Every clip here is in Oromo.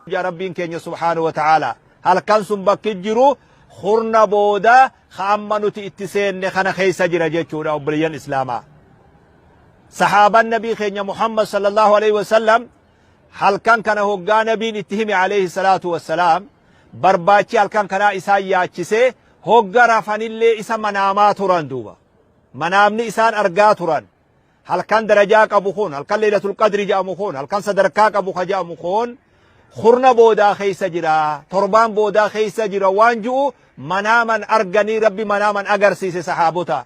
Yaa Rabbiin keenya subhaanahu wa ta'aalaa halkan sun bakki jiru kurna booda ka amma nuti itti seenne kana keessa jira jechuudha obboleeyyan islaamaa. Sahaabaan nabii keenya Muhammad sallallahu alaihi wasallam halkan kana hoggaa nabiin itti hime alayhi salaatu wassalaam barbaachi halkan kanaa isaan yaachisee hogga rafanillee isa manaamaa turan duuba. Manaamni isaan argaa turan. Halkan darajaa qabu kun, halkan Laylatul Qadri jedhamu kun, halkan sadarkaa qabu ka jedhamu kun kurna boodaa keessa jira, torbaan boodaa keessa jira waan ji'u manaaman arganii Rabbi manaaman agarsiise sahaabota.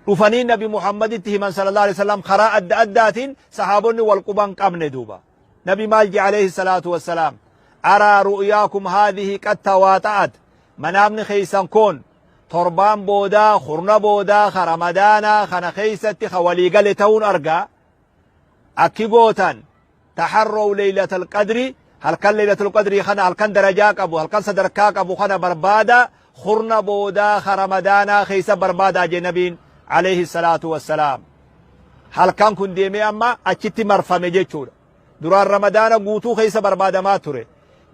Dhufanii Nabi Muhammaditti himan sallallahu alaihi wasallam karaa adda addaatiin sahaabonni wal quban qabne duuba. Nabi maal jedhe alayhi salaatu wassalaam? Araa ru'yaakum haadhihi qad tawaaxa'at, manaamni keessan kun torbaan boodaa kurna boodaa ka ramadaanaa kana keessatti ka walii gale ta'uun argaa. Akki gootan, taharrow leeylatal qadri, halkan leeylatul qadrii kana, halkan darajaa qabu, halkan sadarkaa qabu kana barbaada, kurna boodaa ka ramadaanaa keessa barbaadaa jee nabiin alayhi salaatu wassalaam. Halkan kun deemee amma achitti marfame jechuudha. Duraan ramadaana guutuu keessa barbaadamaa ture.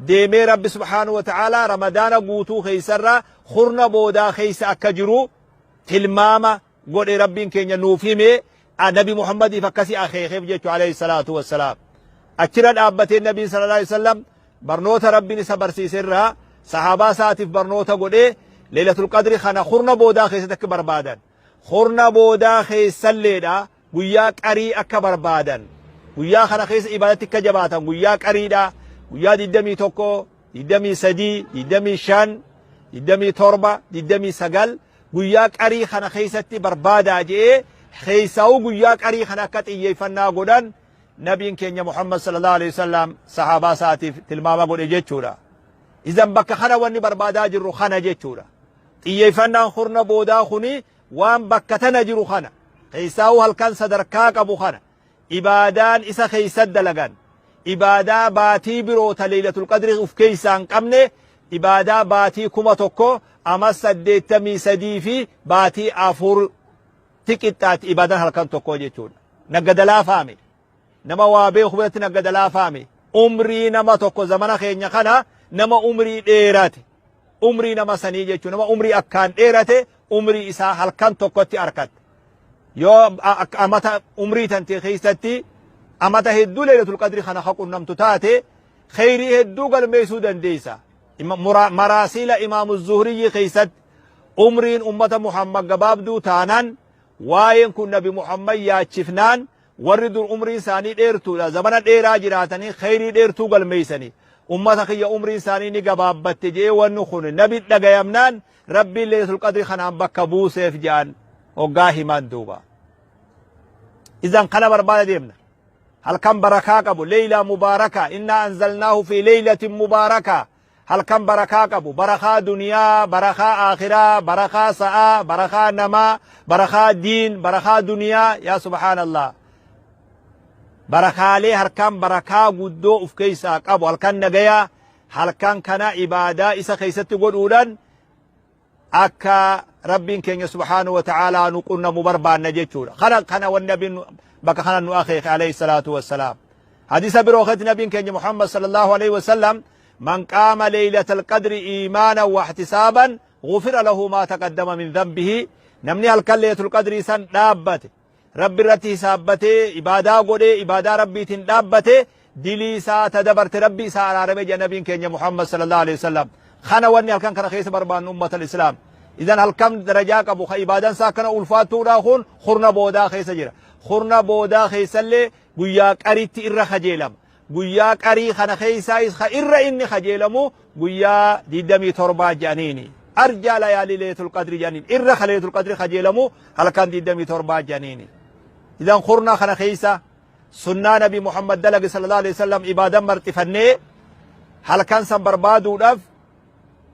Deemee Rabbi subhaanahu wa ta'aalaa ramadaana guutuu keessarra kurna boodaa keessa akka jiru tilmaama godhe Rabbiin keenya nuuf hime, Nabi Muhammadiif akkasii akeekeef jechu alayhi salaatu wassalaam. Achirra dhaabbatee Nabiin sallallahu alayhi wasallam barnoota Rabbiin isa barsiise irraa sahaabaa isaatiif barnoota godhee Leelatul Qadri kana kurna boodaa keessatti akka barbaadan. Kurna boodaa keessalleedha guyyaa qarii akka barbaadan, guyyaa kana keessa ibaadatti akka jabaatan, guyyaa qariidha, guyyaa 21, 23, 25, 27, 29, guyyaa qarii kana keessatti barbaadaa je'ee keessaa'uu guyyaa qarii kana akka xiyyeeffannaa godhan nabiin keenya Muhammad sallallahu alaihi wasallam sahaabaa isaatiif tilmaama godhe jechuudha. Izan bakka kana wanni barbaadaa jirru kana jechuudha. Xiyyeeffannaan kurna boodaa kuni waan bakka tana jiru kana, keessaa'uu halkan sadarkaa qabu kana, ibaadaan isa keessa dalagan ibaadaa baatii biroo ta Leeylatul Qadri uf keessaa hin qabne, ibaadaa baatii 1000 ama 83 fi baatii 4 ti qixxaatti ibaadaan halkan tokkoo jechuudha. Naggada laafaame. Nama waa beeku biratti naggada laafaame. Umrii nama tokko zamana keenya kana nama umrii dheerate, umrii nama sanii jechuun nama umrii akkaan dheerate umrii isaa halkan tokkotti arkatta. Yoo amata umrii tantee keessatti amata hedduu Leeylatul Qadri kana ka qunnamtu taate kheyrii hedduu galmeessuu dandeessa. Maraasiila Imaamu Zuhriyyi keessatti umriin ummata Muhammad gabaabduu taanaan waa'een kun Nabi Muhammad yaachifnaan warri dur umriin isaanii dheertuudha, zamana dheeraa jiraatanii kheyrii dheertuu galmeessanii, ummata kiyya umriin isaanii ni gabaabbatte je'ee wanni kun nabi dhagayamnaan Rabbiin Leeylatul Qadri kanaan bakka buuseef je'an hoggaa himan duuba. Izan kana barbaada deemna. Halkan barakaa qabu, leeylaa mubaarakaa, innaa anzalnaahu fi leeylatin mubaarakaa. Halkan barakaa qabu, barakaa duniyaa, barakaa aakhiraa, barakaa sa'aa, barakaa namaa, barakaa diin, barakaa duniyaa, yaa subhaanallah. Barakaalee harkaan barakaa guddoo uf keessaa qabu, halkan nagayaa, halkan kana ibaadaa isa keessatti godhuudhaan akka Rabbiin keenya subhaanahu wa ta'aalaa nu qunnamu barbaanna jechuudha. Kana wanni nabiin bakka kana nu akeeke alayhi salaatu wassalaam. Hadiisa biroo keessatti nabiin keenya Muhammad sallallahu alayhi wasallam man qaama leeylatal qadri iimaanan wa ihtisaaban ghufira lahu maa taqaddama min dhanbihi, namni halkan leeylatul qadrii san dhaabbate Rabbi irratti hisaabbatee ibaadaa godhee ibaadaa Rabbiitiin dhaabbate dilii isaa ta dabarte Rabbi isaa araarame jedha nabiin keenya Muhammad sallallahu alaihi wasallam. Kana wanni halkan kana keessa barbaannu ummatal Islaam. Idan halkan darajaa qabu ka ibaadaan isaa akkana ulfaattuudha kun kurna boodaa keessa jira. Kurna boodaa keessallee guyyaa qaritti irra kajeelama. Guyyaa qarii kana keessaayis ka irra inni kajeelamu guyyaa 27 jedhaniini. Arjaa layaalii Leeylatul Qadri jedhaniin irra ka Leeylatul Qadri kajeelamu halkan 27 jedhaniini. Idan kurna kana keessa sunnaa Nabi Muhammad dalage sallallahu alaihi wasallam ibaadan marxifannee halkan san barbaaduudhaaf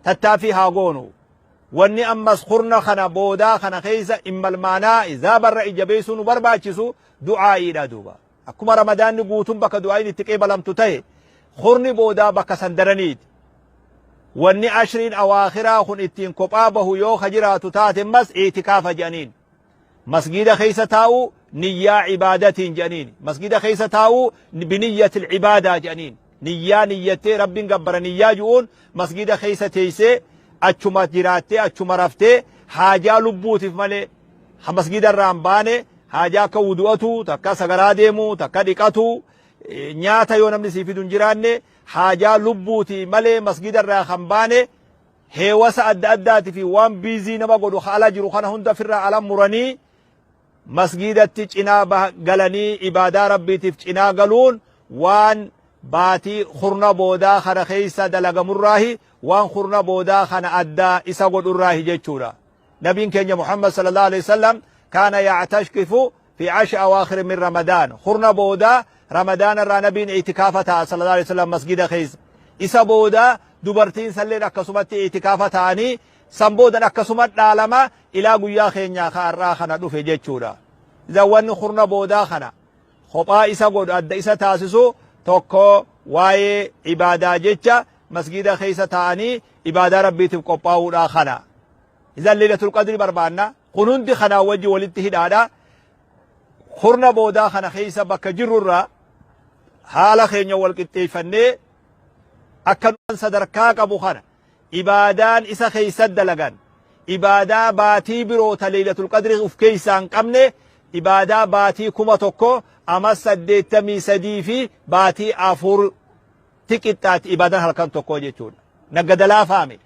tattaaffii haa goonu. Wanni ammas kurna kana boodaa kana keessa immalmaanaa izaa barra ijjabeessuu nu barbaachisu du'aa'iidha duuba. Akkuma Ramadaanni guutuun bakka du'aa'iin itti qeebalamtu tahe, kurni boodaa bakka san daraniiti. Wanni ashriin awaakhiraa kun ittiin kophaa bahu yoo ka jiraatu taate ammas i'tikaafa jedhaniin. Masgiida keessa taa'uu niyyaa ibaadatiin jedhaniin. Masgiida keessa taa'uu biniyyatil ibaadaa jedhaniin. Niyyaa niyyattee Rabbiin gabbara niyyaa ju'uun masgiida keessa teessee achuma jiraattee achuma raftee haajaa lubbuutiif malee ha masgiida irraa hin baane, haajaa akka wudu'atu, takka sagaraa deemu, takka dhiqatu, nyaata yoo namni sii fidu hin jiraanne, haajaa lubbuutii malee masgiida irraa kan baane, heewasa adda addaatii fi waan biizii nama godhu ka ala jiru kana hunda ofirraa ala muranii masgiidatti cinaa galanii ibaadaa Rabbiitiif cinaa galuun waan baatii kurna boodaa kana keessa dalagamurraahi, waan kurna boodaa kana addaa isa godhurraahi jechuudha. Nabiin keenya Muhammad sallallahu alaihi wasallam kaana ya'tashkifu fi ashri awaakhir min Ramadaan. Kurna boodaa Ramadaana irraa nabiin i'tikaafa ta'a sallallahu alaihi wasallam masgida keessa. Isa boodaa dubartiin salleen akkasumatti i'tikaafa ta'anii san boodan akkasuma dhaalama ilaa guyyaa keenyaa ka har'aa kana dhufe jechuudha. Idan wanni kurna boodaa kana kophaa isa godhu, adda isa taasisu tokko, waa'ee ibaadaa jecha masgida keessa taa'anii ibaadaa Rabbiitiif qophaa'uudha kana. Idan Lailatul Qadri barbaanna. Kun hundi kanaa wajji walitti hidhaadha. Kurna boodaa kana keessa bakka jirrurraa haala keenya wal qixxeeffannee akka sadarkaa qabu kana ibaadaan isa keessa dalagan, ibaadaa baatii biroo ta Lailatul Qadri uf keessaa hin qabne, ibaadaa baatii 1000 ama 83 fi baatii 4 ti qixxaatti ibaadaan halkan tokkoo jechuudha. Naggada laafaame.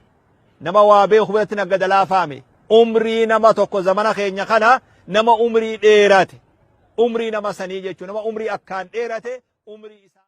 Nama waa beeku biratti naggada laafaame. Umrii nama tokko, zamana keenya kana nama umrii dheerate. Umrii nama sanii jechuudha. Nama umrii akkaan dheerate umrii isaa.